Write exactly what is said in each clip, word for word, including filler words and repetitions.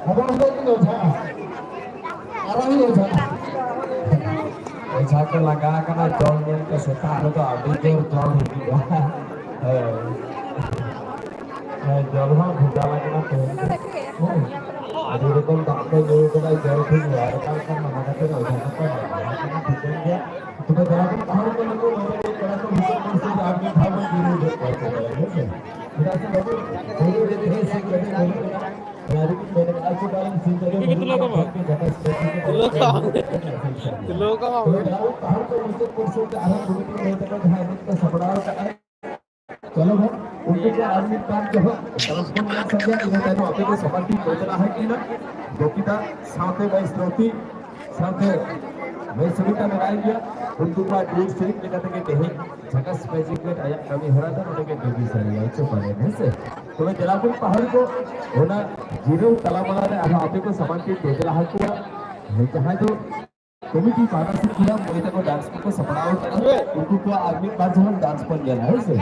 ᱟᱫᱚ ᱚᱸᱰᱮ ᱠᱤᱱ ᱚᱡᱷᱟᱜᱼᱟ᱾ ᱟᱨᱚ ᱦᱩᱭ ᱚᱡᱷᱟᱜᱼᱟ᱾ ᱚᱡᱷᱟ ᱠᱚ ᱞᱟᱜᱟ ᱟᱠᱟᱱᱟ, ᱡᱚᱞ ᱧᱮᱞ ᱛᱮ ᱥᱮᱛᱟᱜ ᱨᱮᱫᱚ ᱟᱹᱰᱤ ᱡᱳᱨ ᱡᱚᱞ ᱦᱤᱡᱩᱜᱼᱟ᱾ ᱦᱳᱭ᱾ ᱦᱮᱸ, ᱡᱚᱞ ᱦᱚᱸ ᱵᱷᱮᱡᱟ ᱟᱠᱟᱱᱟ ᱛᱮᱦᱮᱧ ᱫᱚ᱾ ᱦᱮᱸ᱾ ᱟᱹᱰᱤ ᱨᱚᱠᱚᱢ ᱫᱟᱜ ᱠᱚ ᱧᱩ ᱠᱟᱫᱟ, ᱡᱚᱞ ᱴᱷᱤᱠ ᱵᱟᱭ ᱨᱟᱠᱟᱵ ᱠᱟᱱᱟ, ᱚᱱᱟ ᱠᱷᱟᱹᱛᱤᱨ ᱚᱡᱷᱟ ᱠᱚᱠᱚ ᱞᱟᱜᱟ ᱟᱠᱟᱱᱟ, ᱴᱷᱤᱠᱟᱹᱱ ᱜᱮᱭᱟ᱾ ᱛᱚᱵᱮ ᱫᱟᱭᱟ ᱠᱟᱛᱮ ᱛᱟᱦᱚᱞᱮ ᱠᱚ ᱱᱩᱠᱩ ᱱᱚᱰᱮ ᱠᱚᱲᱟ ᱠᱚ ᱦᱤᱡᱩᱜ ᱠᱟᱱᱟ, ᱥᱮ ᱟᱨ ᱢᱤᱫ ᱫᱷᱟᱣ ᱵᱚᱱ ᱡᱤᱨᱟᱹᱣ ᱜᱚᱫ ᱠᱚᱣᱟ, ᱦᱮᱸ ᱥᱮ? ᱪᱮᱫᱟᱜ ᱥᱮ ᱵᱟᱹᱵᱩ, ᱵᱩᱨᱩ ᱨᱮ ᱫᱮᱡ ᱥᱮ ᱜᱟᱹᱰᱤ ᱵᱟᱹᱱᱩᱜ ᱟᱱᱟ᱾ ᱡᱟᱦᱟᱸ ᱨᱮᱜᱮ ᱢᱮᱱ ᱠᱟᱜᱼᱟ, ᱥᱮ ᱵᱟᱝ, ᱥᱤᱧ ᱪᱟᱸᱫᱳ ᱛᱩᱞᱟᱹᱣ ᱠᱟᱜᱼᱟ ᱵᱟᱝ? ᱛᱩᱞᱟᱹᱣ ᱠᱟᱜᱼᱟ ᱵᱟᱝ? ᱛᱚᱵᱮ ᱫᱟᱜ ᱯᱟᱦᱟᱲ ᱠᱚ ᱢᱩᱪᱟᱹᱫ ᱯᱚᱨᱥᱚᱱ ᱛᱮ ᱟᱨᱦᱚᱸ ᱠᱚᱢᱤᱴᱤ ᱢᱟᱹᱭ ᱛᱟᱠᱚ ᱡᱟᱦᱟᱸ ᱮᱱᱮᱡ ᱠᱚ ᱥᱟᱯᱲᱟᱣ ᱠᱟᱜᱼᱟ᱾ ᱪᱚᱞᱚ ᱵᱚᱱ, ᱩᱱᱠᱩ ᱠᱚ ᱟᱨ ᱢᱤᱫ ᱵᱟᱨ ᱡᱚᱦᱚᱜ ᱫᱟᱨᱟᱢ ᱵᱚᱱ ᱧᱟᱢ ᱥᱟᱸᱜᱮᱭᱟ, ᱤᱱᱟᱹ ᱛᱟᱭᱱᱚᱢ ᱟᱯᱮ ᱠᱚ ᱥᱚᱢᱟᱱ ᱴᱷᱤᱠ ᱠᱚ ᱪᱟᱞᱟᱜ ᱦᱮᱡ ᱮᱱᱟ᱾ ᱵᱚᱠᱤᱛᱟ ᱥᱟᱶᱛᱮ ᱢᱟᱹᱭ ᱥᱨᱚᱛᱤ, ᱥᱟᱶᱛᱮ ᱢᱟᱹᱭ ᱥᱩᱱᱤᱛᱟ ᱢᱮᱱᱟᱭ ᱜᱮᱭᱟ᱾ ᱩᱱᱠᱩ ᱠᱚᱣᱟᱜ ᱰᱩᱭᱮᱴ ᱥᱮᱨᱮᱧ ᱞᱮᱠᱟ ᱛᱮᱜᱮ ᱛᱮᱦᱮᱧ ᱡᱷᱟᱠᱟᱥ ᱢᱮᱡᱤᱠ ᱵᱮᱴ ᱟᱭᱟᱜ ᱠᱟᱹᱢᱤ ᱦᱚᱨᱟ ᱫᱚ ᱱᱚᱰᱮ ᱜᱮ ᱰᱩᱜᱤ ᱥᱟᱹᱨᱤᱭᱟ ᱦᱚᱪᱚ ᱯᱟᱞᱮᱱ, ᱦᱮᱸ ᱥᱮ? ᱛᱚᱵᱮ ᱫᱮᱞᱟ ᱵᱚᱱ ᱯᱟᱦᱟᱲ ᱠᱚ, ᱚᱱᱟ ᱡᱤᱨᱟᱹᱣ ᱛᱟᱞᱟ ᱢᱟᱞᱟ ᱨᱮ ᱟᱨᱦᱚᱸ ᱟᱯᱮ ᱠᱚ ᱥᱟᱢᱟᱝ ᱴᱷᱤᱠ ᱠᱚ ᱪᱟᱞᱟᱜ ᱦᱚᱪᱚ ᱠᱚᱣᱟ᱾ ᱡᱟᱦᱟᱸᱭ ᱫᱚ ᱠᱚᱢᱤᱴᱤ ᱯᱟᱦᱴᱟ ᱥᱮᱫ ᱠᱷᱚᱱᱟᱜ ᱢᱟᱹᱭ ᱛᱟᱠᱚ ᱰᱟᱱᱥ ᱠᱚᱠᱚ ᱥᱟᱯᱲᱟᱣ ᱠᱟᱜᱼᱟ, ᱩᱱᱠᱩ ᱠᱚᱣᱟᱜ ᱟᱨ ᱢᱤᱫ ᱵᱟᱨ ᱡᱚᱠᱷᱚᱱ ᱰᱟᱱᱥ ᱵᱚᱱ ᱧᱮᱞᱟ, ᱦᱳᱭ ᱥᱮ?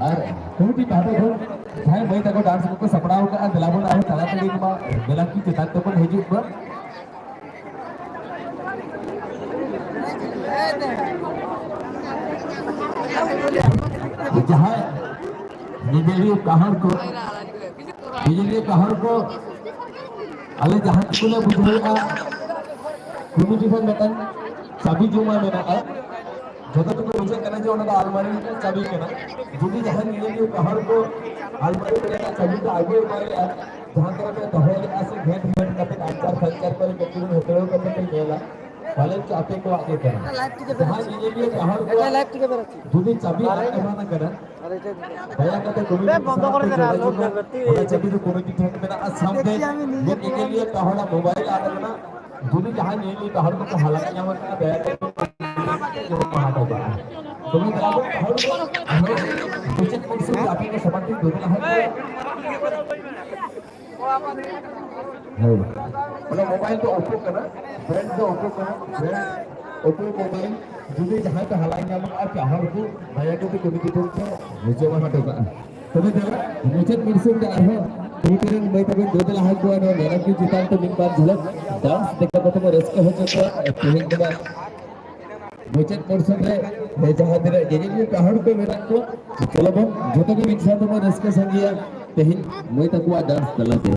ᱟᱨ ᱠᱚᱢᱤᱴᱤ ᱯᱟᱦᱴᱟ ᱠᱷᱚᱱ ᱡᱟᱦᱟᱸᱭ ᱢᱟᱹᱭ ᱛᱟᱠᱚ ᱰᱟᱱᱥ ᱠᱚᱠᱚ ᱥᱟᱯᱲᱟᱣ ᱠᱟᱜᱼᱟ, ᱫᱮᱞᱟ ᱵᱚᱱ ᱟᱨᱦᱚᱸ ᱛᱟᱲᱟᱛᱟᱲᱤ ᱱᱚᱣᱟ ᱢᱮᱞᱟ ᱠᱤ ᱪᱮᱛᱟᱱ ᱛᱮᱵᱚᱱ ᱦᱤᱡᱩᱜ ᱢᱟ᱾ ᱡᱟᱦᱟᱸᱭ ᱧᱮᱧᱮᱞᱤᱭᱟᱹ ᱯᱟᱦᱟᱲ ᱠᱚ, ᱧᱮᱧᱮᱞᱤᱭᱟᱹ ᱯᱟᱦᱟᱲ ᱠᱚ, ᱟᱞᱮ ᱡᱟᱦᱟᱸ ᱴᱩᱠᱩ ᱞᱮ ᱵᱩᱡᱷᱟᱹᱣᱮᱫᱼᱟ, ᱠᱚᱢᱤᱴᱤ ᱴᱷᱮᱱ ᱢᱤᱫᱴᱟᱝ ᱪᱟᱹᱵᱤ ᱡᱚᱢᱟ ᱢᱮᱱᱟᱜᱼᱟ᱾ ᱡᱚᱛᱚ ᱴᱩᱠᱩ ᱵᱩᱡᱷᱟᱹᱜ ᱠᱟᱱᱟ ᱡᱮ ᱚᱱᱟ ᱫᱚ ᱟᱞᱢᱟᱨᱤ ᱨᱮᱱᱟᱜ ᱪᱟᱹᱵᱤ ᱠᱟᱱᱟ᱾ ᱡᱩᱫᱤ ᱡᱟᱦᱟᱸ ᱧᱮᱧᱮᱞᱤᱭᱟᱹ ᱯᱟᱦᱟᱲ ᱠᱚ ᱟᱞᱢᱟᱨᱤ ᱨᱮᱱᱟᱜ ᱪᱟᱹᱵᱤ ᱠᱚ ᱟᱹᱜᱩ ᱮᱢᱟᱱ ᱞᱮᱫᱼᱟ, ᱡᱟᱦᱟᱸ ᱠᱚᱨᱮ ᱯᱮ ᱫᱚᱦᱚ ᱞᱮᱫᱼᱟ ᱥᱮ ᱜᱷᱮᱸᱴ ᱜᱷᱮᱸᱴ ᱠᱟᱛᱮ ᱟᱧᱪᱟᱨ ᱯᱷᱟᱧᱪᱟᱨ ᱠᱚᱨᱮ ᱠᱟᱹᱴᱤᱡ ᱵᱚᱱ ᱦᱟᱹᱛᱲᱟᱹᱣ ᱠᱟᱛᱮ ᱯᱮ ᱧᱮᱞᱟ, ᱯᱟᱞᱮᱱ ᱪᱚ ᱟᱯᱮ ᱠᱚᱣᱟᱜ ᱜᱮ ᱠᱟᱱᱟ᱾ ᱡᱟᱦᱟᱸ ᱧᱮᱧᱮᱞᱤᱭᱟᱹ ᱯᱟᱦᱟᱲ ᱠᱚ ᱡᱩᱫᱤ ᱪᱟᱹᱵᱤ ᱟᱫ ᱮᱢᱟᱱ ᱟᱠᱟᱱᱟ, ᱫᱟᱭᱟ ᱠᱟᱛᱮ ᱠᱚᱢᱤᱴᱤ ᱥᱟᱶ ᱯᱮ ᱡᱳᱜᱟᱡᱳᱜᱽ ᱢᱟ᱾ ᱚᱱᱟ ᱪᱟᱹᱵᱤ ᱫᱚ ᱠᱚᱢᱤᱴᱤ ᱴᱷᱮᱱ ᱢᱮᱱᱟᱜᱼᱟ᱾ ᱥᱟᱶᱛᱮ ᱢᱤᱫ ᱧᱮᱧᱮᱞᱤᱭᱟᱹ ᱯᱟᱦᱟᱲᱟᱜ ᱢᱳᱵᱟᱭᱤᱞ ᱟᱫ ᱟᱠᱟᱱᱟ᱾ ᱡᱩᱫᱤ ᱡᱟᱦᱟᱸᱭ ᱧᱮᱧᱮᱞᱤᱭᱟᱹ ᱯᱟᱦᱟᱲ ᱠᱚᱠᱚ ᱦᱟᱞᱟᱝ ᱧᱟᱢ ᱟᱠᱟᱫᱼᱟ, ᱫᱟᱭᱟ ᱠᱟᱛᱮ ᱠᱚᱢᱤᱴᱤ ᱴᱷᱮᱱ ᱯᱟᱦᱟᱲ ᱠᱚ ᱵᱟᱝ᱾ ᱛᱚᱵᱮ ᱫᱟᱭᱟ ᱠᱟᱛᱮ ᱯᱟᱦᱟᱲ ᱠᱚ ᱟᱨᱦᱚᱸ ᱢᱩᱪᱟᱹᱫ ᱯᱚᱨᱥᱚᱱ ᱟᱯᱮ ᱠᱚ ᱥᱚᱢᱟᱱ ᱴᱷᱤᱠ ᱫᱚ ᱦᱟᱸᱜ ᱦᱳᱭ᱾ ᱚᱱᱟ ᱢᱳᱵᱟᱭᱤᱞ ᱫᱚ ᱳᱯᱳ ᱠᱟᱱᱟ, ᱵᱨᱮᱱᱰ ᱫᱚ ᱳᱯᱳ ᱠᱟᱱᱟ, ᱵᱨᱮᱱᱰ ᱳᱯᱳ ᱢᱳᱵᱟᱭᱤᱞ᱾ ᱡᱩᱫᱤ ᱡᱟᱦᱟᱸᱭ ᱯᱮ ᱦᱟᱞᱟᱝ ᱧᱟᱢ ᱠᱟᱜᱼᱟ, ᱯᱮ ᱦᱚᱲ ᱠᱚ ᱫᱟᱭᱟ ᱠᱟᱛᱮ ᱠᱚᱢᱤᱴᱤ ᱴᱷᱮᱱ ᱯᱮ ᱡᱚᱢᱟ ᱦᱚᱴᱚ ᱠᱟᱜᱼᱟ᱾ ᱛᱚᱵᱮ ᱫᱮᱞᱟ, ᱢᱩᱪᱟᱹᱫ ᱢᱤᱫ ᱥᱮᱫ ᱛᱮ ᱟᱨᱦᱚᱸ ᱠᱚᱢᱤᱴᱤ ᱨᱮᱱ ᱢᱟᱹᱭ ᱛᱟᱠᱚᱧ ᱫᱩᱲᱩᱵ ᱞᱟᱦᱟ ᱠᱚᱣᱟ, ᱱᱚᱣᱟ ᱢᱮᱱᱟ ᱠᱤ ᱪᱮᱛᱟᱱ ᱛᱮ ᱢᱤᱫ ᱵᱟᱨ ᱡᱷᱟᱞᱟᱠ ᱰᱟᱱᱥ ᱫᱮᱠᱷᱟ ᱠᱟᱛᱮ ᱵᱚᱱ ᱨᱟᱹᱥᱠᱟᱹ ᱦᱚᱪᱚ ᱠᱚᱣᱟ᱾ ᱛᱮᱦᱮᱧ ᱫᱚ ᱱᱟᱜ ᱢᱩᱪᱟᱹᱫ ᱯᱚᱨᱥᱚᱱ ᱨᱮ ᱡᱟᱦᱟᱸ ᱛᱤᱱᱟᱹᱜ ᱧᱮᱧᱮᱞᱤᱭᱟᱹ ᱜᱟᱦᱚᱲ ᱠᱚ ᱢᱮᱱᱟᱜ ᱠᱚᱣᱟ, ᱪᱚᱞᱚ ᱵᱚᱱ ᱡᱚᱛᱚ ᱜᱮ ᱢᱤᱫ ᱥᱟᱶ ᱛᱮᱵᱚᱱ ᱨᱟᱹᱥᱠᱟᱹ ᱥᱟᱸᱜᱮᱭᱟ ᱛᱮᱦᱮᱧ ᱢᱟᱹᱭ ᱛᱟᱠᱚᱣᱟᱜ ᱰᱟᱱᱥ ᱛᱟᱞᱟᱛᱮ᱾